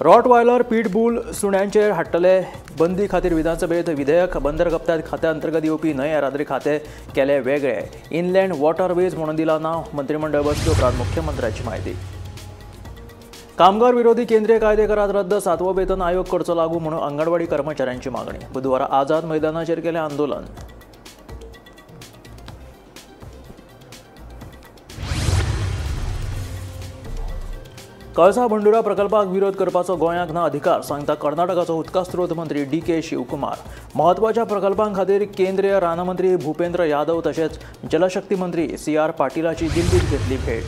Rottweiler pit bull सुण्यांचेर हाडटले बंदी खातीर विधानसभेत विधेयक. बंदर कप्तान खात्या अंतर्गत येवपी न्हंय येरादारी खातें केले वेगळे. इनलँड वॉटरवेज म्हणून दिला नांव. मंत्रिमंडळ बसके उपरांत मुख्यमंत्र्याची म्हायती. कामगार विरोधी केंद्रीय कायदे करात रद्द. 7वो वेतन आयोग करचो लागू म्हणून अंगणवाडी कर्मचाऱ्यांची मागणी. बुधवारा आझाद मैदानाचेर केलें आंदोलन. कळसा भंडुरा प्रकल्पाक विरोध करपाचो गोंयाक ना अधिकार, सांगता कर्नाटकाचो उदका स्रोत मंत्री डी के शिवकुमार. म्हत्वाच्या प्रकल्पां खातीर केंद्रीय रानमंत्री भूपेंद्र यादव तशेंच जलशक्ती मंत्री सी आर पाटीलाची दिल्लीत घेतली भेट.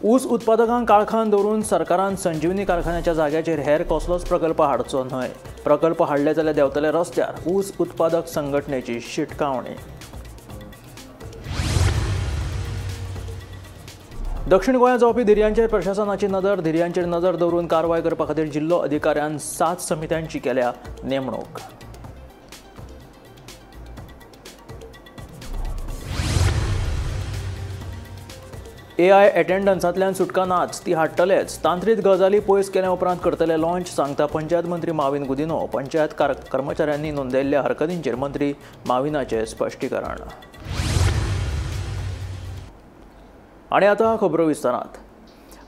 ऊस उत्पादकांक काळखान दवरून सरकारान संजीवनी कारखान्याच्या जाग्याचेर हेर कसलोच प्रकल्प हाडचो न्हय. प्रकल्प हाडले जाल्यार देंवतले रस्त्यार. ऊस उत्पादक संघटनेची शिटकावणी. दक्षिण गोंयांत जावपी धिरयांचेर प्रशासनाची नदर. धिरयांचेर नदर दवरून कारवाय करपा खातीर जिल्लो अधिकाऱ्यान 7 समित्यांची केल्या नेमणूक. एआय अटेंडन्सांतल्यान सुटका नाच, ती हाडटलेच. तांत्रीक गजाली पयस केल्या उपरांत करतले लॉन्च, सांगता पंचायत मंत्री माविन गुदिन्हो. पंचायत कर्मचाऱ्यांनी नोंदयल्ल्या हरकतींचेर मंत्री माविनाचें स्पश्टीकरण. आनी आतां खबरो विस्तारांत.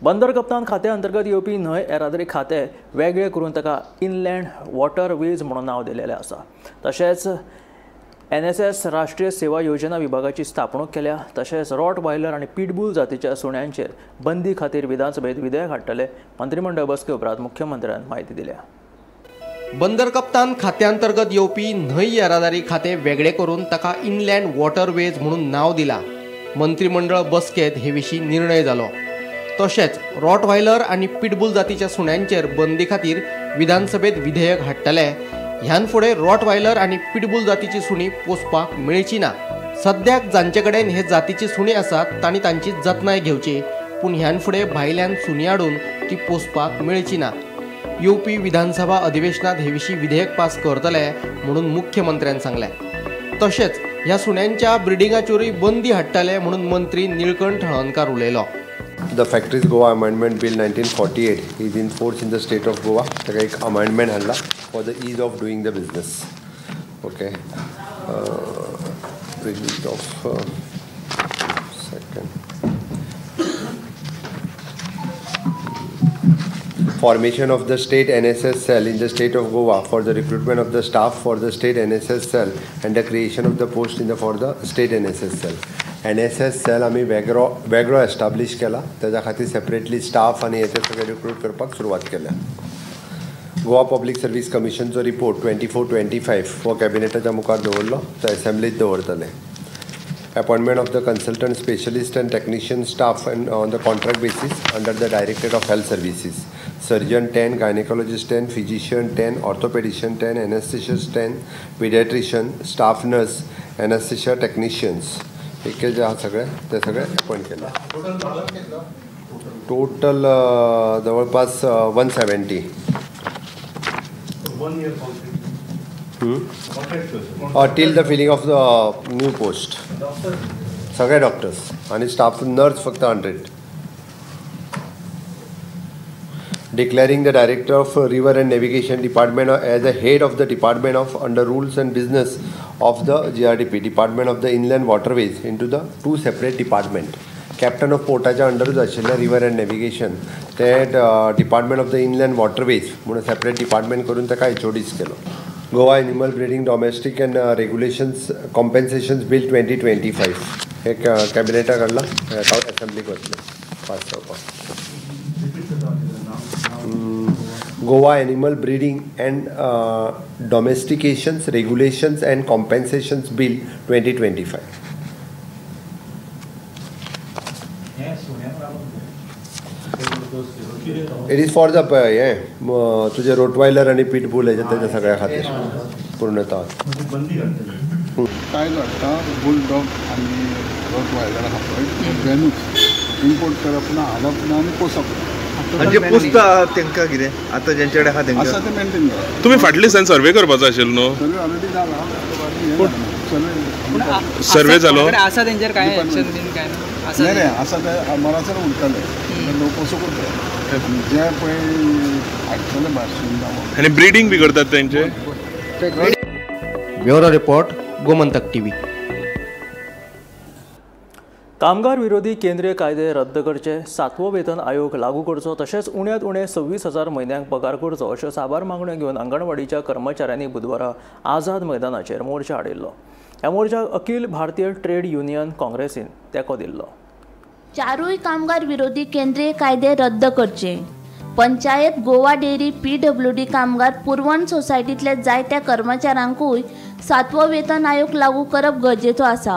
बंदर कप्तान खात्या अंतर्गत येवपी न्हंय येरादारी खातें वेगळें करून ताका इनलँड वॉटरवेज म्हणून नांव दिलेलें आसा. तशेंच एनएसएस राष्ट्रीय सेवा योजना विभागाची स्थापणूक केल्या. तशेंच रॉटवायलर आनी पिटबूल जातीच्या सुण्यांचेर बंदी खातीर विधानसभेत विधेयक हाडटले. मंत्रिमंडळ बसके उपरांत मुख्यमंत्र्यान म्हायती दिल्या. बंदर कप्तान खात्यांतर्गत येवपी न्हंय येरादारी खातें वेगळें करून ताका इनलँड वॉटरवेज म्हणून नांव दिलां. मंत्रिमंडळ बसकेत हे विशीं निर्णय जालो. तशेंच रॉटवायलर आनी पिटबूल जातीच्या सुण्यांचेर बंदी खातीर विधानसभेत विधेयक हाडटले. ह्यान फुडें रॉटवायलर आनी पिटबूल जातीची सुणी पोसपाक मेळची ना. सद्याक जांचे कडेन हे जातीची सुणी आसात तांणी तांची जतनाय घेवची, पूण ह्यान फुडें भायल्यान सुणी हाडून ती पोसपाक मेळची ना. येवपी विधानसभा अधिवेशनात हे विशीं विधेयक पास करतले म्हणून मुख्यमंत्र्यान सांगलें. तशेंच ह्या सुण्यांच्या ब्रिडिंगाचेरूय बंदी हाडटले म्हणून मंत्री निळकंठ हळर्णकार उलयलो. The Factories Goa Amendment Bill 1948 is in force in the state of Goa. ताका एक अमेंडमेंट हाडला for the ease of doing the business. Okay, release of second formation of the state NSS cell in the state of Goa for the recruitment of the staff for the state NSS cell and the creation of the post in the for the state NSS cell. NSS cell आमी वेगळो establish केला, ताच्या खातीर separately staff आनी हे ते सगळे recruit करपाक सुरवात केल्या. गोवा पब्लीक सर्वीस कमिशनचो रिपोर्ट 24-25 हो कॅबिनेटाच्या मुखार दवरलो, तो एसेंब्लीत दवरतले. Appointment of the consultant specialist and technician staff and on the contract basis under the Directorate of Health Services. Surgeon 10, gynecologist 10, physician 10, orthopedician 10, anesthesist 10, pediatrician, staff nurse, anesthesia technicians. हे जे आहा सगळे ते सगळे अपॉइंट केले. टोटल जवळपास 170. Till the filling of the new post. सगळे doctors आणि staff nurse फक्त 100. Declaring the Director of River and Navigation Department as a head of the Department of under Rules and Business of the GRDP, Department of the Inland Waterways into the two separate department. Captain of Portaच्या अंडरूच आशिल्लें River and Navigation ते Department of the Inland Waterways म्हणून separate department करून ताका HODs केलो. Goa Animal Breeding Domestic and Regulations Compensations Bill 2025 हे कॅबिनेटाक हाडला, एसेंब्लीक वतलें pass जावपाक. Goa Animal Breeding and Domestications Regulations and Compensations Bill 2025. It is for the हे तुझे रोटवायलर आनी पिटबूल हेजे तेच्या सगळ्या खातीर पूर्णतः कायदो हाडटा. बुलडॉग आनी रोटवायलर आहा पळय बॅनूच इम्पोर्ट करप ना, हाडप ना आनी पोसप ना. म्हणजे पुसता तांकां कितें आतां जेंचे कडेन आहा तेंकां आसा तें मेंटेन करप. तुमी फाटले दिसान सर्वे करपाचो आशिल्लो न्हू? सर्वे ऑलरेडी जाला. सर्वे सर्वे जालो आसा तेंचेर काय एक्शन बीन काय ना? नाही आसा ते मरासर उरतले लोक असो करता जे पळय हाडटले भायर आनी ब्रिडींग बी करतात तेंचे. Bureau report, Gomantak TV. कामगार विरोधी केंद्रीय कायदे रद्द करचे, 7वो वेतन आयोग लागू करचो, तशेंच उण्यांत उणें 26,000 म्हयन्यांक पगार करचो अश्यो साबार मागण्यो घेवन अंगणवाडीच्या कर्मचाऱ्यांनी बुधवारा आझाद मैदानाचेर मोर्चा हाडिल्लो. ह्या मोर्चाक अखिल भारतीय ट्रेड युनियन काँग्रेसीन तेंको दिल्लो. चारूय कामगार विरोधी केंद्रीय कायदे रद्द करचे, पंचायत, गोवा डेअरी, PWD कामगार पुरवण सोसायटींतल्या जायत्या कर्मचाऱ्यांकूय 7वो वेतन आयोग लागू करप गरजेचो आसा.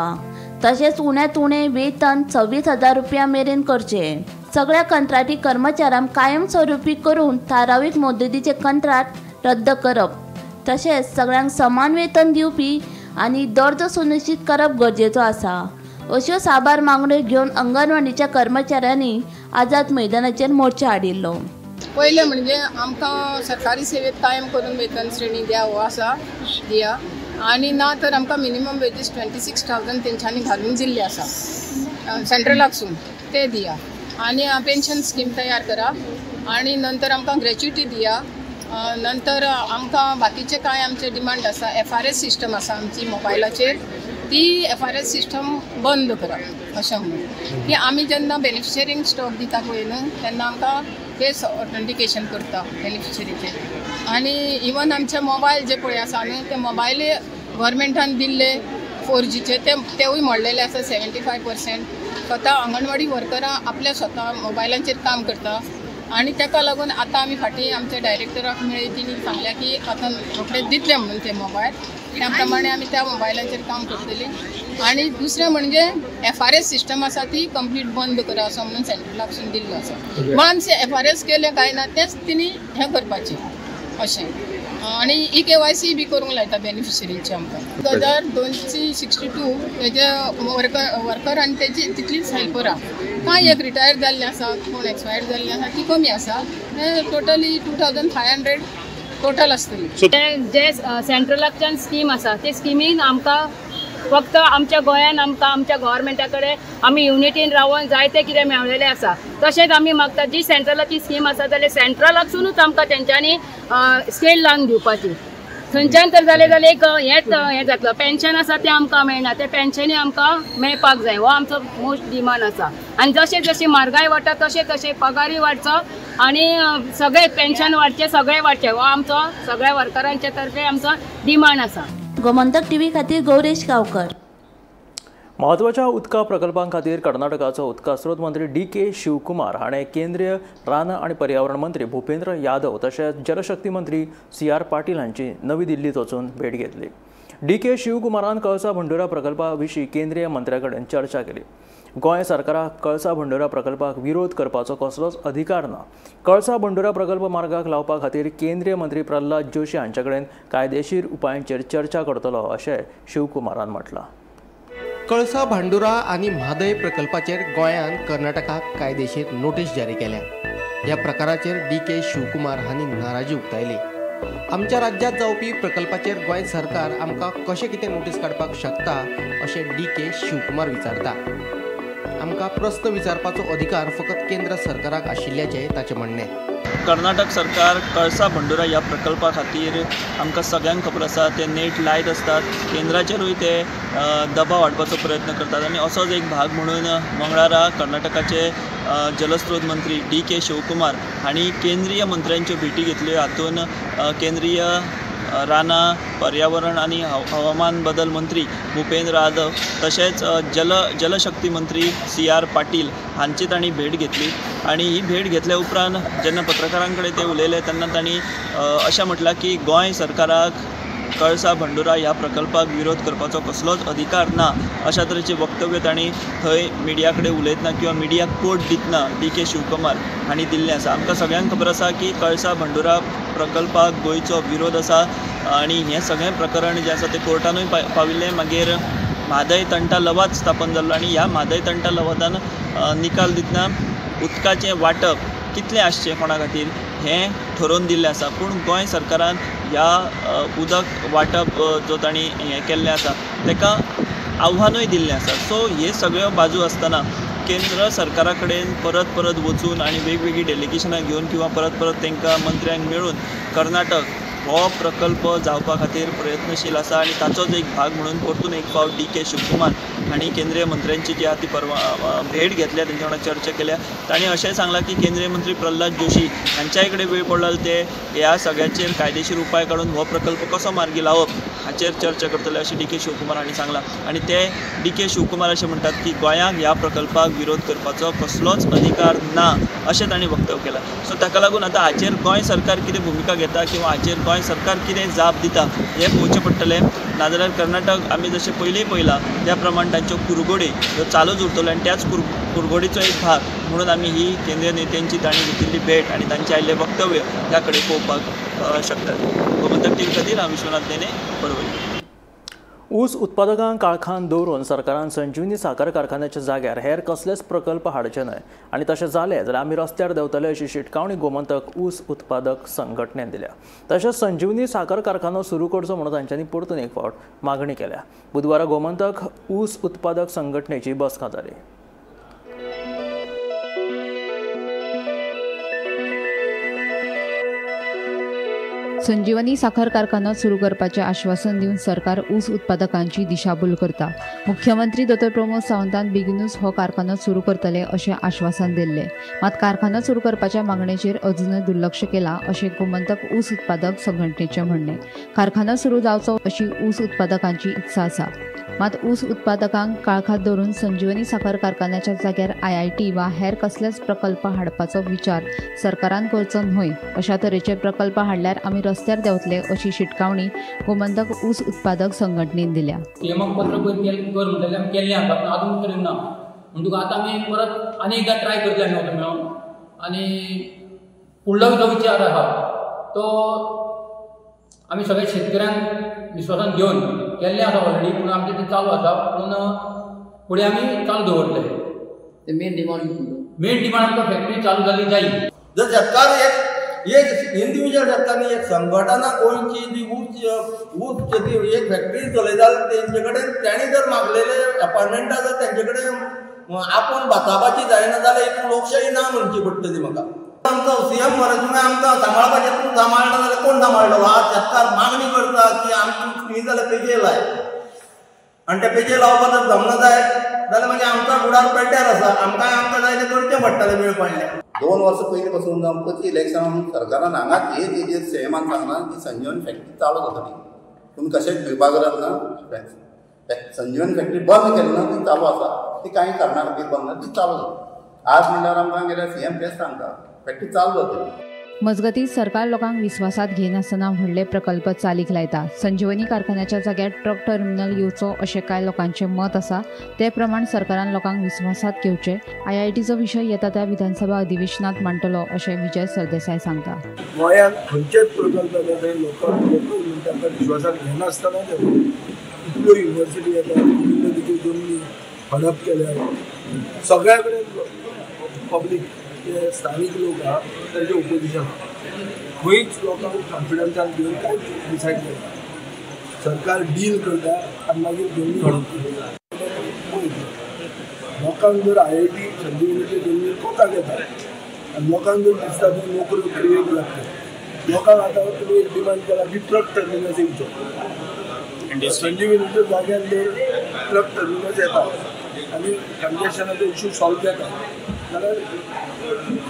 तशेंच उण्यांत उणें वेतन 26,000 रुपया मेरेन करचें. सगळ्या कंत्राटी कर्मचाऱ्यांक कायमस्वरूपी करून थारावीक मुदतीचे कंत्राट रद्द करप, तशेंच सगळ्यांक समान वेतन दिवपी आनी दर्जो सुनिश्चित करप गरजेचो आसा. अश्यो साबार मागण्यो घेवन अंगणवाडीच्या कर्मचाऱ्यांनी आझाद मैदानाचेर मोर्चा हाडिल्लो. पयलें म्हणजे आमकां सरकारी सेवेत कायम करून वेतन श्रेणी द्या हो आसा दिया, आनी ना तर आमकां मिनिमम वेजीस 26,000 तेंच्यांनी घालून दिल्ले आसा सेंट्रलाकसून, ते दिया. आनी पेन्शन स्कीम तयार करा, आनी नंतर आमकां ग्रॅच्युटी दिया. नंतर आमकां बाकीचे कांय आमचे डिमांड आसा, FRS system आसा आमची मोबायलाचेर, ती FRS system बंद करा अशें म्हणून की आमी जेन्ना बेनिफिशरींक स्टॉक दिता पळय न्हू तेन्ना आमकां फेस ऑथेंटिकेशन करता बेनिफिशरीचेर. आनी इवन आमचे मोबायल जे पळय आसा न्हू ते मोबायल गव्हर्मेंटान दिल्ले 4Gचे तेवूय मोडलेले आसा 75%. स्वता अंगणवाडी वर्करां आपल्या स्वता मोबायलांचेर काम करता आनी ताका लागून आतां आमी फाटीं आमच्या डायरेक्टराक मेळ्ळी, तिणी सांगल्या की आतां रोखडे दितले म्हणून ते मोबायल, त्या प्रमाणे आमी त्या मोबायलांचेर काम करतली. आनी दुसरें म्हणजे FRS system आसा ती कंप्लीट बंद करा असो म्हणून सेंट्रलाकसून दिल्लो आसा. वन्स FRS केलें काय ना तेंच तिणी हें करपाचें अशें. आनी EKYC बी करूंक लायता बेनिफिशरींचे आमकां. 2,262 तेजे वर्कर आनी तेजी तितलीच हेल्परां, कांय एक रिटायर जाल्ले आसा, कोण एक्सपायर जाल्ले आसा, ती कमी आसा. टोटली 2,500 टोटल आसतली. जे सेंट्रलाकच्यान स्कीम आसा ते स्किमीन आमकां फक्त आमच्या गोंयान आमकां आमच्या गव्हर्मेंटा कडेन आमी युनिटीन रावन जायते कितें मेळलेलें आसा. तशेंच आमी मागता जी सेंट्रलाची स्कीम आसा जाल्यार सेंट्रलाकसुनूच आमकां तेंच्यांनी स्केल लावन दिवपाची. थंयच्यान तर जालें जाल्यार एक हेंच हें जातलो. पेन्शन आसा तें आमकां मेळना, तें पेन्शनूय आमकां मेळपाक जाय, हो आमचो मोस्ट डिमांड आसा. आनी जशें जशें म्हारगाय वाडटा तशें तशें पगारूय वाडचो आनी सगळें पेन्शन वाडचें, सगळें वाडचें, हो आमचो सगळ्या वर्करांचे तर्फे आमचो डिमांड आसा. गोमंतक टीव्ही खातीर गौरेश गांवकर. म्हत्वाच्या उदका प्रकल्पां खातीर कर्नाटकाचो उदका स्रोत मंत्री DK Shivkumar हाणें केंद्रीय रानां आनी पर्यावरण मंत्री भूपेंद्र यादव तशेंच जलशक्ती मंत्री CR Patil हांची नवी दिल्लींत वचून भेट घेतली. DK शिवकुमारान कळसा भंडुरा प्रकल्पा विशीं केंद्रीय मंत्र्या कडेन चर्चा केली. गोंय सरकाराक कळसा भंडुरा प्रकल्पाक विरोध करपाचो कसलोच अधिकार ना. कळसा भंडुरा प्रकल्प मार्गाक लावपा खातीर केंद्रीय मंत्री प्रल्हाद जोशी हांचे कडेन कायदेशीर उपायांचेर चर्चा करतलो अशें शिवकुमारान म्हटलां. कळसा भांडुरा आनी म्हादय प्रकल्पाचेर गोंयान कर्नाटकाक कायदेशीर नोटीस जारी केल्या. ह्या प्रकाराचेर DK Shivkumar हांणी नाराजी उक्तायली. आमच्या राज्यांत जावपी प्रकल्पाचेर गोंय सरकार आमकां कशें कितें नोटीस काडपाक शकता अशें DK Shivkumar विचारता. आमकां प्रस्न विचारपाचो अधिकार फकत केंद्र सरकाराक आशिल्ल्याचें ताचें म्हणणें. कर्नाटक सरकार कळसा भंडुरा ह्या प्रकल्पा खातीर आमकां सगळ्यांक खबर आसा ते नेट लायत आसतात, केंद्राचेरूय ते दबाव हाडपाचो प्रयत्न करतात आनी असोच एक भाग म्हणून मंगळारा कर्नाटकाचे जलस्रोत मंत्री DK Shivkumar हांणी केंद्रीय मंत्र्यांच्यो भेटी घेतल्यो. हातूंत केंद्रीय रानां, पर्यावरण आनी हवामान बदल मंत्री भूपेंद्र यादव तशेंच जलशक्ती मंत्री CR Patil हांची तांणी भेट घेतली. आनी ही भेट घेतल्या उपरांत जेन्ना पत्रकारां कडेन ते उलयले तेन्ना तांणी अशें म्हटलां की गोंय सरकाराक कळसा भंडुरा ह्या प्रकल्पाक विरोध करपाचो कसलोच अधिकार ना अशा तरेचें वक्तव्य तांणी थंय मिडिया कडेन उलयतना किंवा मिडियाक कोट दितना DK Shivkumar हांणी दिल्लें आसा. आमकां सगळ्यांक खबर आसा की कळसा भंडुरा प्रकल्पाक गोंयचो विरोध आसा आनी हें सगळें प्रकरण जें आसा तें कोर्टानूय पाविल्लें. मागीर म्हादय तंटा लवाद स्थापन जाल्लो आनी ह्या म्हादय तंटा लवादान निकाल दितना उदकाचें वांटप कितलें आसचें कोणा खातीर हें ठरोवन दिल्लें आसा. पूण गोंय सरकारान ह्या उदक वांटप जो तांणी हें केल्लें आसा ताका आव्हानूय दिल्लें आसा. सो हे सगळ्यो बाजू आसतना केंद्र सरकारा कडेन परत परत वचून आनी वेगवेगळीं डेलिगेशनां घेवन किंवा परत परत तांकां मंत्र्यांक मेळून कर्नाटक हो प्रकल्प जावपा खातीर प्रयत्नशील आसा आनी ताचोच एक भाग म्हणून परतून एक फावट डी के शिवकुमार हांणी केंद्रीय मंत्र्यांची जी आहा ती परवा भेट घेतल्या, तेंच्या वांगडा चर्चा केल्या. तांणी अशेंय सांगलां की केंद्रीय मंत्री प्रल्हाद जोशी हांच्याय कडेन वेळ पडलो ते ह्या सगळ्याचेर कायदेशीर उपाय काडून हो प्रकल्प कसो मार्गी लावप हाचेर चर्चा करतले अशें डी के शिवकुमार हांणी सांगलां. आनी ते डी के शिवकुमार अशें म्हणटात की गोंयांक ह्या प्रकल्पाक विरोध करपाचो कसलोच अधिकार ना अशें तांणी वक्तव्य केलां. सो ताका लागून आतां हाचेर गोंय सरकार कितें भुमिका घेता किंवा हाचेर गोंय सरकार कितें जाप दिता हें पळोवचें पडटलें. नाजाल्यार कर्नाटक आमी जशें पयलीं पळयलां त्या प्रमाण तांच्यो कुरगोडी ह्यो चालूच उरतल्यो आनी त्याच कुरगोडीचो एक भाग म्हणून आमी ही केंद्रीय नेत्यांची तांणी घेतिल्ली भेट आनी तांचें आयिल्लें वक्तव्य ह्या कडेन पळोवपाक शकतात. गोमंतक टीव्ही खातीर हांव विश्वनाथ नेने, परवरी. ऊस उत्पादकांक काळखान दवरून सरकारान संजीवनी साखर कारखान्याच्या जाग्यार हेर कसलेच प्रकल्प हाडचे न्हय आनी तशें जालें जाल्यार आमी रस्त्यार देंवतले अशी शिटकावणी गोमंतक ऊस उत्पादक संघटनेन दिल्या. तशेंच संजीवनी साखर कारखानो सुरू करचो म्हणून तांच्यांनी परतून एक फावट मागणी केल्या. बुधवारा गोमंतक ऊस उत्पादक संघटनेची बसका जाली. संजीवनी साखर कारखानो सुरू करपाचें आश्वासन दिवन सरकार ऊस उत्पादकांची दिशाभूल करता. मुख्यमंत्री दोतोर प्रमोद सावंतान बेगीनूच हो कारखानो सुरू करतले अशें आश्वासन दिल्लें. मात कारखानो सुरू करपाच्या मागणेचेर अजूनय दुर्लक्ष केलां अशें गोमंतक ऊस उत्पादक संघटनेचें म्हणणें. कारखानो सुरू जावचो अशी ऊस उत्पादकांची इत्सा आसा. मात ऊस उत्पादकांक काळखांत दवरून संजीवनी साखर कारखान्याच्या जाग्यार IIT वा हेर कसलेच प्रकल्प हाडपाचो विचार सरकारान करचो न्हय. अशा तरेचे प्रकल्प हाडल्यार आमी रस्त्यार देंवतले अशी शिटकावणी गोमंतक ऊस उत्पादक संघटनेन दिल्या. सीएमाक पत्र पयर कर म्हणटलें आमी केल्लें आसा पूण आजून तरी ना. म्हणटकूच आतां आमी परत आनी एकदां ट्राय करतले आमी वचून मेळोन आनी फुडलो जो विचार आसा तो आमी सगळ्या शेतकऱ्यांक विश्वासान घेवन केल्लें आसा ऑलरेडी, पूण आमचें तें चालू आसा, पूण फुडें आमी चालू दवरतले. ते मेन डिमांड मेन डिमांड आमकां फॅक्टरी चालू जाली जाय. जर शेतकार एक इंडिविज्युअल शेतकार एक संघटना गोंयची जी ऊस शेती एक फॅक्टरी चलयता जाल्यार तेंचे कडेन तेणी जर मागलेले एपॉयटमेंटां जर तेंचे कडेन आपोवन बाचाबाची जायना जाल्यार एक लोकशाही ना म्हणची पडटली म्हाका. आमचो सीएम मरे तुमी आमकां सांबाळपाचें, तूं सांबाळना जाल्यार कोण सांबाळटलो? आज शेतकार मागणी करता की आमकां खंय जाल्यार पेजे लाय आनी ते पेजे लावपाक जर जमना जायत जाल्यार मागीर आमकां फुडार पेड्ड्यार आसा. आमकां आमकां जाय तें करचें पडटलें वेळ पडल्यार. 2 वर्सां पयलीं पासून जावं प्रती इलेक्शनान सरकारान हांगाच एक हेजेर सीएमान सांगलां की संजीवनी फॅक्टरी चालू जातली, तुमी कशेंच भिवपा गरज ना. संजीवनी फॅक्टरी बंद केली ना, ती चालू आसा, ती कांय कारणां खातीर बंद ना, ती चालू जाता. आज म्हणल्यार आमकां गेल्यार सीएम तेच सांगता फॅक्टरी चालू जातली. मजगतीं सरकार लोकांक विस्वासात घेनासतना व्हडले प्रकल्प चालीक लायता. संजीवनी कारखान्याच्या जाग्यार ट्रक टर्मिनल येवचो अशें कांय लोकांचें मत आसा. ते प्रमाण सरकारान लोकांक विस्वासात घेवचें. IITचो विशय येता त्या विधानसभा अधिवेशनात मांडटलो अशें विजय सरदेसाय सांगता. गोंयांत खंयचेच प्रकल्प जाता थंय लोकांक म्हणटा विश्वासात घेनासतना इतल्यो युनिवर्सिटी येतात, गोविंद जमनी हडप केल्या, सगळ्या कडेन पब्लीक जे स्थानीक लोक आहा तांचे ओपोजिशन खंयच लोकांक कॉन्फिडन्सान घेवन कांयच डिसायड करता. सरकार डील करता आनी मागीर जमनी हडप करता. लोकांक जर IIT संजीवनीचे जमनीर कोताक येता आनी लोकांक जर दिसता की नोकऱ्यो क्रिएट जातल्यो, लोकांक आतां तुमी एक डिमांड केला की ट्रक टर्मिनस येवचो. संजीवनीच्या जाग्यार जर ट्रक टर्मिनस येता आनी कंजेशनाचो इशू सॉल्व जाता जाल्यार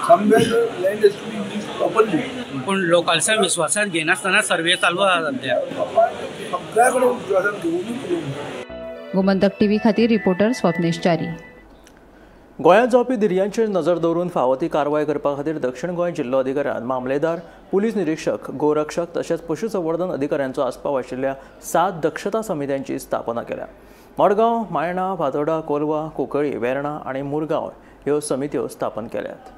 somewhere the land has to be used properly. पूण लोकांच्या विश्वासात घेनासतना सर्वे चालू आसा सध्या. सगळ्या कडेन विश्वासात घेवनूच उलोवंक. गोमंतक टीव्ही खातीर रिपोर्टर स्वप्नेश च्यारी. गोंयांत जावपी धिरयांचेर नजर दवरून फावो ती कारवाय करपा खातीर दक्षिण गोंय जिल्लो अधिकाऱ्यान मामलेदार, पुलीस निरीक्षक, गोरक्षक तशेंच पशुसंवर्धन अधिकाऱ्यांचो आस्पाव आशिल्ल्या 7 दक्षता समित्यांची स्थापना केल्या. मडगांव, मायणा, फातोर्डा, कोलवा, कुंकळी, वेर्णा आनी मुरगांव ह्यो समित्यो स्थापन केल्यात.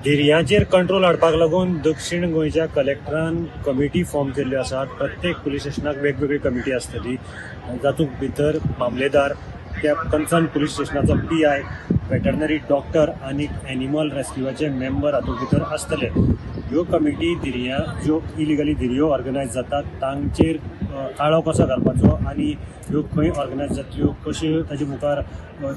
धिरयांचेर कंट्रोल हाडपाक लागून दक्षिण गोंयच्या कलेक्टरान कमिटी फॉर्म केल्ल्यो आसात. प्रत्येक पुलीस स्टेशनाक वेगवेगळी कमिटी आसतली, जातूंत भितर मामलेदार, त्या कन्सर्न पुलीस स्टेशनाचो PI, veterinary doctor आनी एनिमल रेस्क्युआचे मेंबर हातूंत भितर आसतले. ह्यो कमिटी धिरयां ज्यो इलिगली धिरयो ऑर्गनायज जातात तांचेर आळो कसो घालपाचो आनी ह्यो खंय ऑर्गनायज जातल्यो, कश्यो ताचे मुखार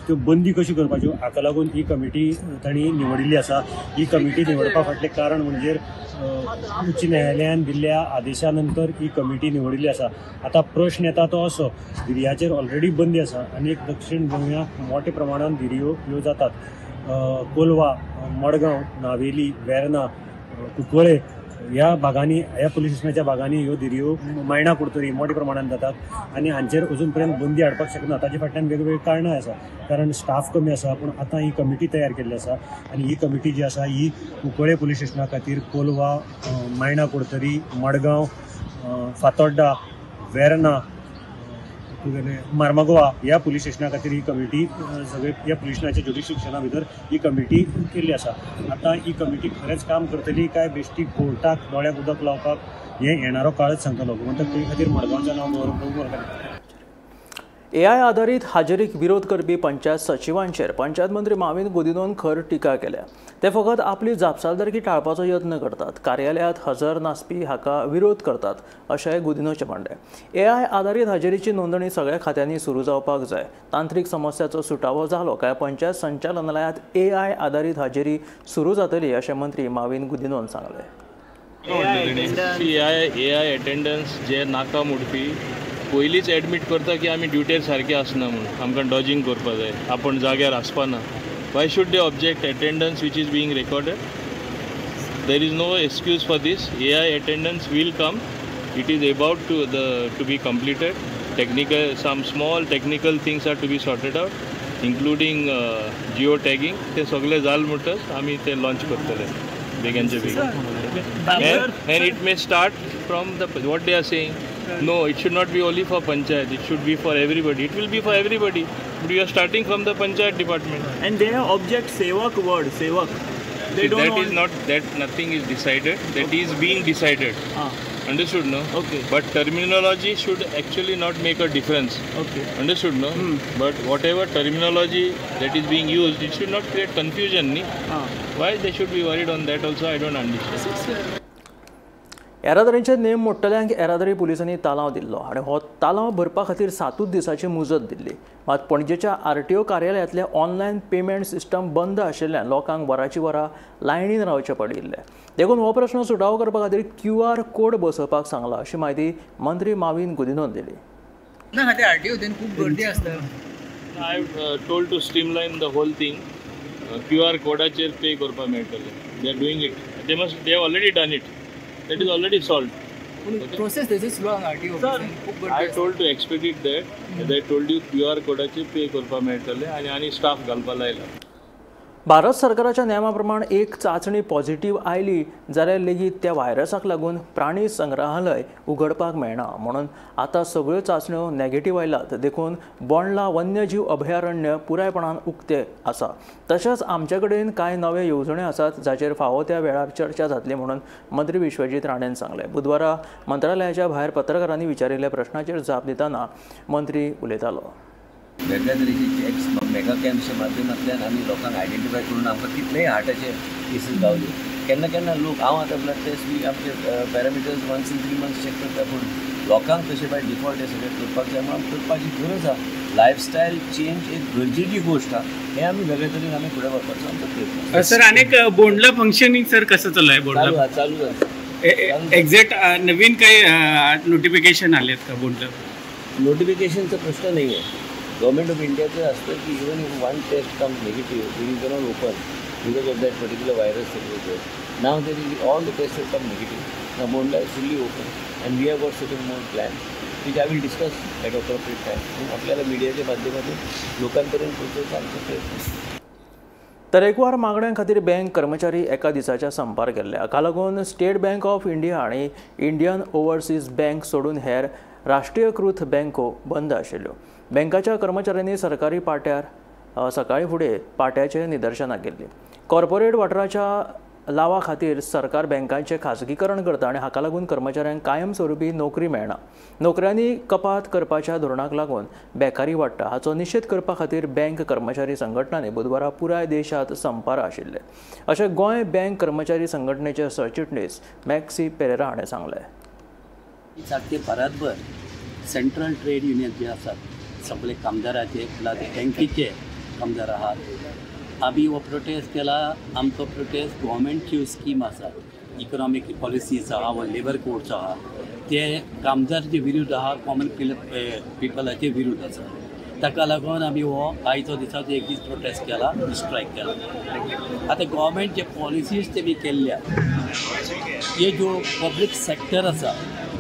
त्यो बंदी कशी करपाच्यो हाका लागून ही कमिटी तांणी निवडिल्ली आसा. ही कमिटी निवडपा फाटलें कारण म्हणजे उच्च न्यायालयान दिल्ल्या आदेशा नंतर ही कमिटी निवडिल्ली आसा. आतां प्रश्न येता तो असो, धिरयाचेर ऑलरेडी बंदी आसा आनी एक दक्षिण गोंयांत मोठ्या प्रमाणान धिरयो ह्यो जातात. कोलवा, मडगांव, नावेली, वेर्ना, कुंकळे ह्या भागांनी, ह्या पुलीस स्टेशनाच्या भागांनी ह्यो धिरयो मायणा कुडतरी मोठ्या प्रमाणान जातात आनी हांचेर अजून पर्यंत बंदी हाडपाक शकना. ताचे फाटल्यान वेगवेगळी कारणां आसा, कारण स्टाफ कमी आसा. पूण आतां ही कमिटी तयार केल्ली आसा आनी ही कमिटी जी आसा ही कुंकळे पुलीस स्टेशना खातीर कोलवा, मायणा कुडतरी, मडगांव, फातोड्डा, वेर्ना, मार्मागोवा ह्या पुलीस स्टेशना खातीर ही कमिटी सगळे ह्या पुलीस स्टेशनाच्या ज्युरिस्डिक्शना भितर ही कमिटी केल्ली आसा. आतां ही कमिटी खरेंच काम करतली काय बेश्टी कोर्टाक दोळ्याक उदक लावपाक हें येणारो काळच सांगतलो. म्हणटकच ते खातीर मडगांवचें नांव गौरव प्रभू. एआय आधारीत हाजेरीक विरोध करपी पंचायत सचिवांचेर पंचायत मंत्री माविन गुदिन्होन खर टिका केल्या. ते फकत आपली जापसालदारकी टाळपाचो यत्न करतात, कार्यालयांत हजर नासपी हाका विरोध करतात अशें गुदिन्होचें म्हणणें. एआय आधारीत हाजेरीची नोंदणी सगळ्या खात्यांनी सुरू जावपाक जाय. तांत्रीक समस्याचो सुटावो जालो काय पंचायत संचालनालयांत एआय आधारीत हाजेरी सुरू जातली अशें मंत्री माविन गुदिन्होन सांगलें. एआय अटेंडन्स जे नाका मोडपी पयलींच एडमीट करता की आमी ड्युटेर सारके आसना म्हणून, आमकां डॉजिंग करपा जाय, आपूण जाग्यार आसपा ना. Why should they object attendance which is being recorded? There is no excuse for this. AI attendance will come. It is about to be completed. Technical, some small technical things are to be sorted out, including geo tagging. ते सगळे जाल म्हणटच आमी ते launch करतले बेगीनचे बेगीन. And it may start from the what they are saying. No, it should not be only for panchayat. It should be for everybody. It will be for everybody. But we are starting from the panchayat department. And they have object sevak word, sevak. They don't. That is not, that nothing is decided. That is being decided. Ah. Understood, no? Okay. But terminology should actually not make a difference. Okay. Understood, no? But whatever terminology that is being used, it should not create confusion, ni? Ah. Why they should be worried on that also, I don't understand. येरादारीचे नेम मोडटल्यांक येरादारी पुलिसांनी तालांव दिल्लो आनी हो तालांव भरपा खातीर 7 दिसांची मुजत दिल्ली. मात पणजेच्या आरटीओ कार्यालयांतलें ऑनलायन पेमेंट सिस्टम बंद आशिल्ल्यान लोकांक वरांची वरां लायनीन रावचें पडिल्लें. देखून हो प्रश्न सुटावो करपा खातीर QR code बसोवपाक सांगला अशी म्हायती मंत्री माविन गुदिन्होन दिली. खूब गर्दी आसता. I told to streamline the whole thing. QR कोडाचेर पे करपाक मेळटलें. They are doing it. They must, they have already done it. That is already solved. Okay. Process this is slow on RTO. Sir, I told to expedite that. As I told you, QR कोडाचे pay करपाक मेळटले आनी आनी staff घालपा लायला. भारत सरकाराच्या नेमा प्रमाण एक चांचणी पॉझिटिव्ह आयली जाल्यार लेगीत त्या व्हायरसाक लागून प्राणी संग्रहालय उगडपाक मेळना म्हणून आतां सगळ्यो चांचण्यो नॅगेटिव्ह आयल्यात. देखून बोंडला वन्यजीव अभयारण्य पुरायपणान उक्तें आसा. तशेंच आमचे कडेन कांय नवे येवजण्यो आसात जाचेर फावो त्या वेळार चर्चा जातली म्हणून मंत्री विश्वजीत राणेन सांगलें. बुधवारा मंत्रालयाच्या भायर पत्रकारांनी विचारिल्ल्या प्रश्नाचेर जाप दितना मंत्री उलयतालो. वेगळ्या तरेचे चॅक्स मेगा कॅम्प्सच्या माध्यमांतल्यान आमी लोकांक आयडेंटिफाय करून आमकां कितलेय हार्टाचे केसीस गावल्यो. केन्ना केन्ना लोक, हांव आतां ब्लड टेस्ट बी आमचे parameters once in 3 months check करता, पूण लोकांक तशें बाय डिफॉल्ट हें सगळें करपाक जाय म्हणून करपाची गरज आसा. लायफस्टायल चेंज एक गरजेची गोश्ट आसा, हें आमी वेगळे तरेन आमी फुडें व्हरपाचो आमचो प्रयत्न. सर, आनी बोंडला फंक्शनींग सर कसं चालू आहे? बोंडला चालू जालें. एक्झॅक्ट नवीन काही नोटिफिकेशन आलेत का बोंडला? नोटिफिकेशनचा प्रश्न नाही आहे. गव्हर्मेंट ऑफ इंडियाचं असतं की even if one test comes negative, you cannot open because of that particular virus that was there. Now there is all the test have come negative. Now Bondla is fully open and we have got certain more plan which I will discuss at appropriate time. आपल्याला मिडियाच्या माध्यमातून लोकांपर्यंत पोहोचवायचा आमचा प्रयत्न. तरेकवार मागण्यां खातीर bank कर्मचारी एका दिसाच्या संपार गेल्ले. हाका लागून स्टेट बँक ऑफ इंडिया आनी इंडियन ओव्हरसीज बँक सोडून हेर राष्ट्रीयकृत बँको बंद आशिल्ल्यो. बँकाच्या कर्मचाऱ्यांनी सरकारी पाट्यार सकाळीं फुडें पाट्याचेर निदर्शनां केल्लीं. कॉर्पोरेट वाठाराच्या लावा खातीर सरकार बँकांचें खाजगीकरण करता आनी हाका लागून कर्मचाऱ्यांक कायमस्वरूपी नोकरी मेळना. नोकऱ्यांनी कपात करपाच्या धोरणाक लागून बेकारी वाडटा. हाचो निशेध करपा खातीर बँक कर्मचारी संघटनांनी बुधवारा पुराय देशांत संपार आशिल्ले अशें गोंय बँक कर्मचारी संघटनेचे सरचिटणीस मॅक्सी पेरेरा हाणें सांगलें. सारके भारतभर सेंट्रल ट्रेड युनियन जे आसात सगळे कामदाराचे प्लस बँकेचे कामदार आहात. आमी हो प्रोटेस्ट केला. आमचो प्रोटेस्ट गव्हर्मेंटच्यो स्कीम आसा, इकॉनॉमीक पॉलिसीज आहा वा लेबर कोड्स आहा ते कामदारचे विरुद्ध आहा, कॉमन पिपलाचे विरुद्ध आसा. ताका लागून आमी हो आयचो दिसाचो एक दीस प्रोटेस्ट केला, स्ट्रायक केला. आतां गव्हर्मेंट जे पॉलिसीज तेमी केल्ल्या हे ज्यो पब्लीक सेक्टर आसा,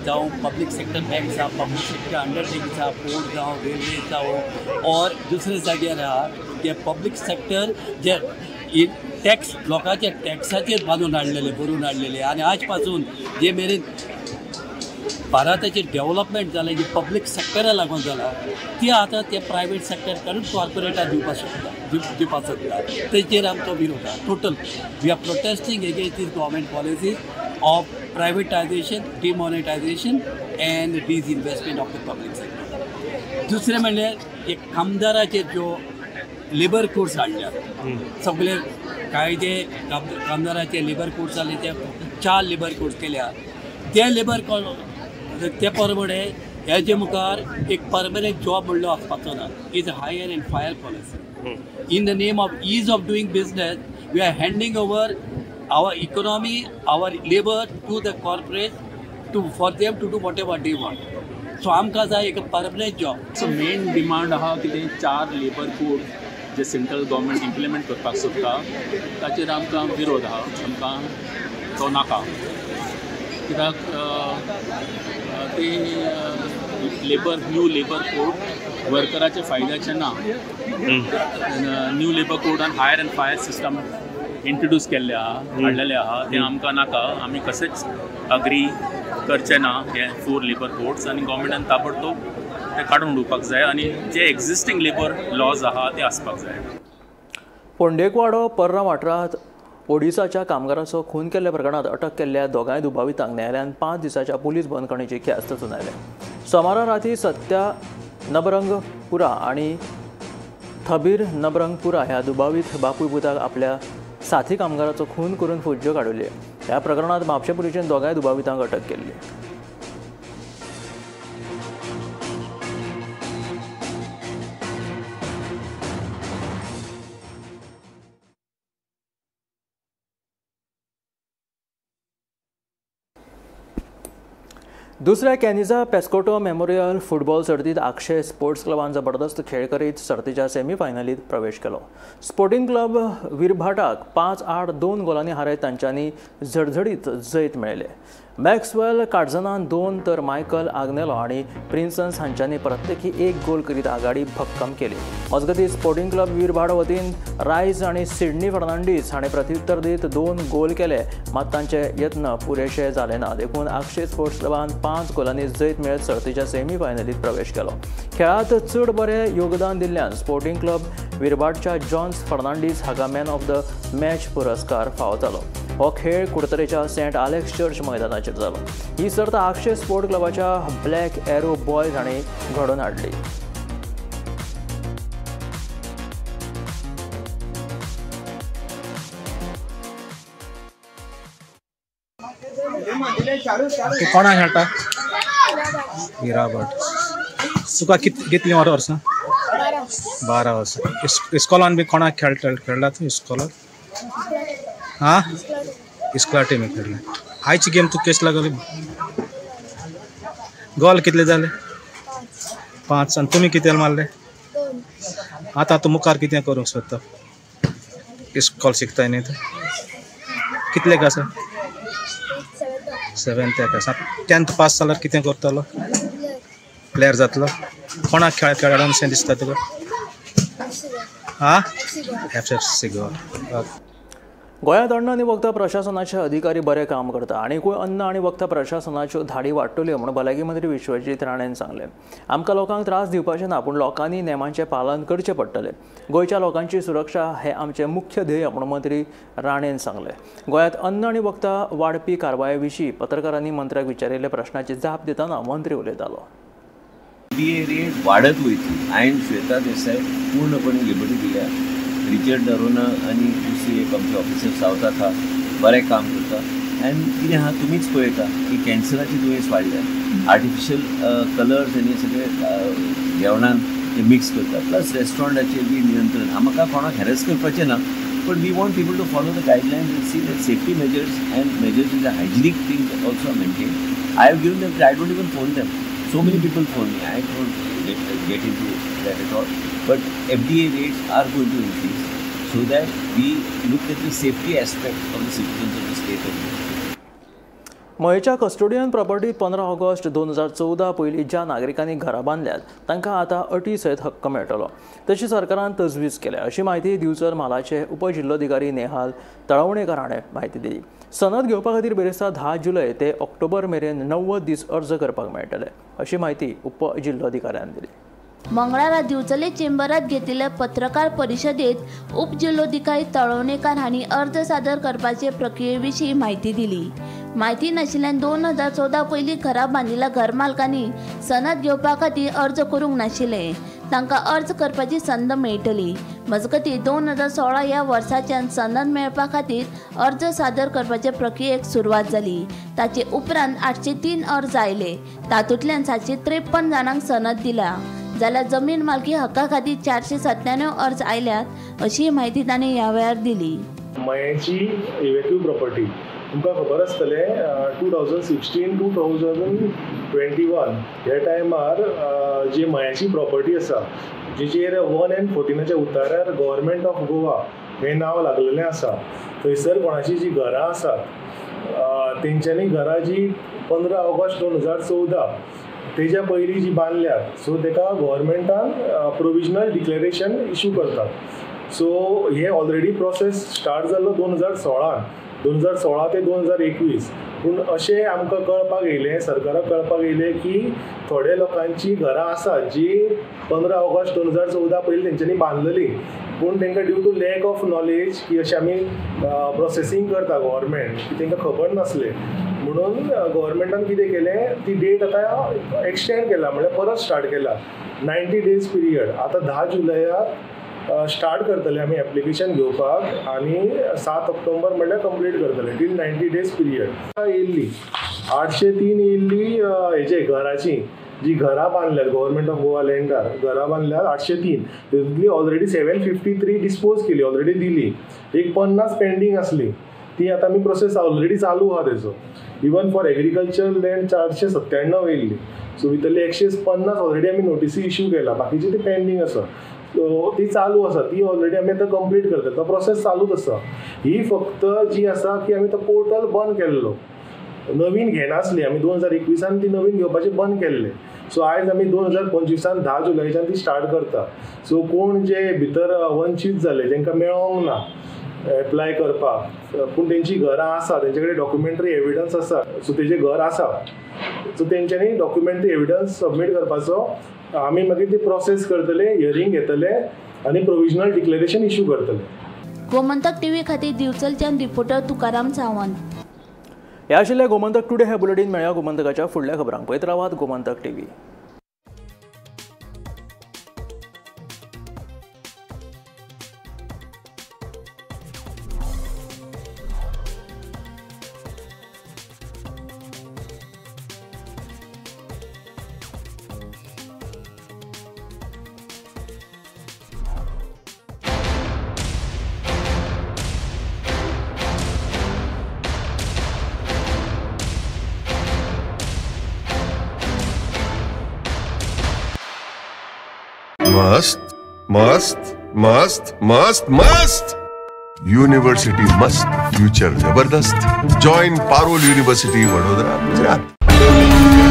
जावं पब्लीक सेक्टर बँक्स आहा, पब्लीक सेक्टर अंडरटेकिंग्स आहा, पोर्ट जावं रेल्वे जावं ऑर दुसरे जाग्यार आहा, ते पब्लीक सेक्टर जे टॅक्स लोकांचे टॅक्साचेर बांदून हाडलेले, बरोवन हाडलेले आनी आज पासून जे मेरेन भारताचें डेवलपमेंट जालें जे पब्लीक सेक्टरा लागून जाला ती आतां ते प्रायवेट सेक्टर काडून कॉर्पोरेटाक दिवपाक शकता, दिवपाक सोदता. तेचेर आमचो विरोध आहा. Total we are protesting against these government policies of privatization, demonetization and disinvestment of the public sector. दुसरें म्हणल्यार एक कामदाराचेर ज्यो लेबर कोड्स हाडल्यात, सगळे कायदे कामदाराचे लेबर कोड्स जाले ते 4 लेबर कोड्स केल्या. ते लेबर कोड ते प्रमाणे हेजे मुखार एक परमनंट जॉब म्हणलो आसपाचो ना. Is a hire and fire policy. In the name of ease of doing business we are handing over our economy, our labor to the corporate to for them to do whatever they want. So आमकां जाय एक permanent job. So main demand आहा की ते 4 labour code जे central government implement करपाक सोदता ताचेर आमकां विरोध आहा, आमकां तो नाका. कित्याक ते लेबर न्यू लेबर कोड वर्कराच्या फायद्याचे ना. New labour codon hire and fire system introduce केल्ले आहा, हाडलेले आहा, तें आमकां नाका. आमी कशेंच अग्री करचे ना हे 4 लेबर कोड्स आनी गव्हर्मेंटान ताबडतोब ते काडून उडोवपाक जाय आनी जे एग्जिस्टींग लेबर लॉज आहा ते आसपाक जाय. फोंडेकवाडो पर्रा वाठारांत ओडिसाच्या कामगाराचो खून केल्ल्या प्रकरणांत अटक केल्ल्या दोगांय दुबावितांक न्यायालयान 5 दिसांच्या पुलीस बंदखणीची ख्यास्त सुनायल्या. सोमारा राती सत्या नबरंगपुरा आनी थबीर नबरंगपुरा ह्या दुबावीत बापूय पुताक आपल्या साथी कामगाराचो खून करून फुज्ज्यो काडुल्यो. ह्या प्रकरणांत म्हापशें पुलिशेन दोगांय दुबावितांक अटक केल्ली. दुसऱ्या कॅनिझा पेस्कोटो मेमोरियल फुटबॉल सर्तीत आक्षे स्पोर्ट्स क्लबान जबरदस्त खेळ करीत सर्तीच्या सेमीफायनलीत प्रवेश केलो. स्पोर्टिंग क्लब विरभाटाक 5-8-2 गोलांनी हारयत तांच्यांनी झडझडीत जैत मेळयलें. मॅक्सवेल काटजनान 2 तर मायकल आग्नेलो आनी प्रिन्सन्स हांच्यांनी प्रत्येकी 1 गोल करीत आघाडी भक्कम केली. मजगतीं स्पोर्टिंग क्लब विरभाट वतीन रायज आनी सिडनी फर्नांडीस हाणें प्रत्युत्तर दीत 2 गोल केले, मात तांचे यत्न पुरेशे जाले ना. देखून आक्षे स्पोर्ट्स क्लबान 5 गोलांनी जैत मेळत सर्तीच्या सेमीफायनलीत प्रवेश केलो. खेळांत चड बरें योगदान दिल्ल्यान स्पोर्टिंग क्लब विरभाटच्या जॉन्स फर्नांडीस हाका मॅन ऑफ the match पुरस्कार फावो जालो. हो खेळ कुडतरेच्या सेंट आलेक्स चर्च मैदानाचेर जालो. ही सर्त आक्षे स्पोर्ट क्लबाच्या ब्लॅक एरो बॉयज हांणी घडोवन हाडली. तूं कोणाक खेळटा? हिराभट. तुका कितलीं वर्सां? 12 वर्सां. इस्कॉलान बी कोणाक खेळटा तूं इस्कॉलान? हां, इस्कॉला टिमीक खेळ्ळें. आयची गेम तुका कशी लागली? गोल कितले जाले? 5. आनी तुमी कितले मारले? आतां तूं मुखार कितें करूंक सोदता? इस्कॉल शिकताय न्ही तूं? कितलेक आसा? 7th आसा. 10th पास जाल्यार कितें करतलो? प्लेयर जातलो? कोणाक खेळाडून अशें दिसता तुका? हां, FC Goa. गोंयांत अन्न आनी वखदां प्रशासनाचे अधिकारी बरें काम करता आनीकूय अन्न आनी वखदां प्रशासनाच्यो धाडी वाडटल्यो म्हूण भलायकी मंत्री विश्वजीत राणेन सांगलें. आमकां लोकांक त्रास दिवपाचें ना, पूण लोकांनी नेमांचें पालन करचें पडटलें. गोंयच्या लोकांची सुरक्षा हें आमचें मुख्य ध्येय म्हूण मंत्री राणेन सांगलें. गोंयांत अन्न आनी वखदां वाडपी कारवाये विशीं पत्रकारांनी मंत्र्याक विचारिल्ल्या प्रश्नाची जाप दितना मंत्री उलयतालो. एफडीए रेट वाडत वयतली. हांवें श्वेता देसाय पूर्णपणे लिबर्टी दिल्या. रिचर्ड नरोना आनी दुसरी एक आमचे ऑफिसर सावथ आहा, बरें काम करता. आनी कितें आहा तुमीच पळयता की कॅन्सराची दुयेंस वाडल्या, आर्टिफिशियल कलर्स आनी सगळे जेवणान ते मिक्स करता, प्लस रेस्टॉरंटाचेर बी नियंत्रण. आमकां कोणाक हॅरेस करपाचें ना, but we want people to follow the guidelines and see that safety measures and measures in the hygienic things also are maintain. I have given them, I don't even phone them. So many people phone me. I don't get into that at all. But FDA rates are going to increase so that we look at the safety aspect of the citizens of the state of Gujarat. मयेच्या custodian प्रॉपर्टीत 15 August 2014 पयलीं ज्या नागरिकांनी घरां बांदल्यात तांकां आतां अटी सयत हक्क मेळटलो, तशी सरकारान तजवीज केल्या अशी म्हायती दिवचल म्हालाचे उपजिल्लोधिकारी नेहाल तळवणेकर हाणें म्हायती दिली. सनद घेवपा खातीर बिरेस्तार 10 जुलय ते ऑक्टोबर मेरेन 90 दीस अर्ज करपाक मेळटले अशी म्हायती उपजिल्लोधिकाऱ्यान दिली. मंगळारा दिवचले चेंबरात घेतिल्ले पत्रकार परिशदेत उपजिल्लोधिकारी तळवणेकर हांणी अर्ज सादर करपाचे प्रक्रिये विशीं म्हायती दिली. म्हायती नाशिल्ल्यान 2014 पयलीं घरां बांदिल्ल्या घरमालकांनी सनद घेवपा खातीर अर्ज करूंक नाशिल्ले, तांकां अर्ज करपाची संद मेळटली. मजगतीं 2016 ह्या वर्साच्यान सनद मेळपा खातीर अर्ज सादर करपाचे प्रक्रियेक सुरवात जाली. ताचे उपरांत 803 अर्ज आयले, तातूंतल्यान 753 जाणांक सनद दिला, जाल्यार जमीन मालकी हक्का खातीर 497 अर्ज आयल्यात अशी म्हायती तांणी ह्या वेळार दिली. मयेची इव्हॅक्यू प्रॉपर्टी तुमकां खबर आसतलें 2016 2021 ह्या टायमार जी मयाची प्रॉपर्टी आसा जिचेर 1 and 14 उतारार गव्हर्मेंट ऑफ गोवा हें नांव लागलेलें आसा, थंयसर कोणाची जी घरां आसात तेंच्यांनी घरां जी 15 ऑगस्ट 2014 तेज्या पयलीं जी बांदल्यात, सो तेका गव्हर्मेंटान प्रोविजनल डिक्लेरेशन इशू करतात. सो हे ऑलरेडी प्रोसेस स्टार्ट जाल्लो 2016 2016 ते 2021. पूण अशें आमकां कळपाक येयलें, सरकाराक कळपाक येयलें की थोडे लोकांची घरां आसात जी 15 ऑगस्ट 2014 पयलीं तेंच्यांनी बांदलेली, पूण तांकां due to lack of knowledge की अशें आमी प्रोसेसींग करता गव्हर्मेंट की तांकां खबर नासलें, म्हणून गव्हर्मेंटान कितें केलें ती डेट आतां एक्सटेंड केला, म्हणल्यार परत स्टार्ट केला 90 डेज पिरियड. आतां 10 जुलयाक स्टार्ट करतले आमी एप्लिकेशन घेवपाक आनी 7 ऑक्टोबर म्हणल्यार कंप्लीट करतले टील 90 डेज पिरियड. येयल्ली 803 येयल्ली हेजे घराची जी घरां बांदल्यात गव्हर्मेंट ऑफ गोवा लँडार घरां बांदल्यात 803, तितूंतली ऑलरेडी 753 डिस्पोज केली, ऑलरेडी दिली. एक 50 पेंडींग आसली ती आतां आमी प्रोसेस ऑलरेडी चालू आहा तेजो. इवन फॉर एग्रीकल्चर लँड 497 येयल्ली, सो भितरली 150 ऑलरेडी आमी नोटीसी इश्यू केला, बाकीची ती पेंडींग आसा, सो ती चालू आसा, ती ऑलरेडी आमी आतां कंप्लीट करतले, तो प्रोसेस चालूच आसा. ही फक्त जी आसा की आमी तो पोर्टल बंद केल्लो, नवीन घेनासली आमी 2021 ती नवीन घेवपाची बंद केल्ले. सो आयज आमी 2025 10 जुलयच्यान ती स्टार्ट करता. सो कोण जे भितर वंचीत जाले, जेंकां मेळोंक ना एप्लाय करपाक, पूण तेंची घरां आसा, तेंचे कडेन डॉक्युमेंटरी एविडन्स आसा, सो तेजें घर आसा, सो तेंच्यांनी डॉक्युमेंटरी एविडन्स सबमीट करपाचो. आमी मागीर ती प्रोसेस करतले, हियरींग घेतले आनी प्रोविजनल डिक्लेरेशन इश्यू करतले. गोमंतक टीव्ही खातीर दिवचलच्यान रिपोर्टर तुकाराम सावंत. ह्या आशिल्लें गोमंतक टुडे हे बुलेटीन. मेळया गोमंतकाच्या फुडल्या खबरांक. पळयत रावात गोमंतक टीव्ही. मस्त मस्त मस्त मस्त मस्त यूनिवर्सिटी मस्त, फ्यूचर जबरदस्त. Join Parul university, Vadodara, Gujarat.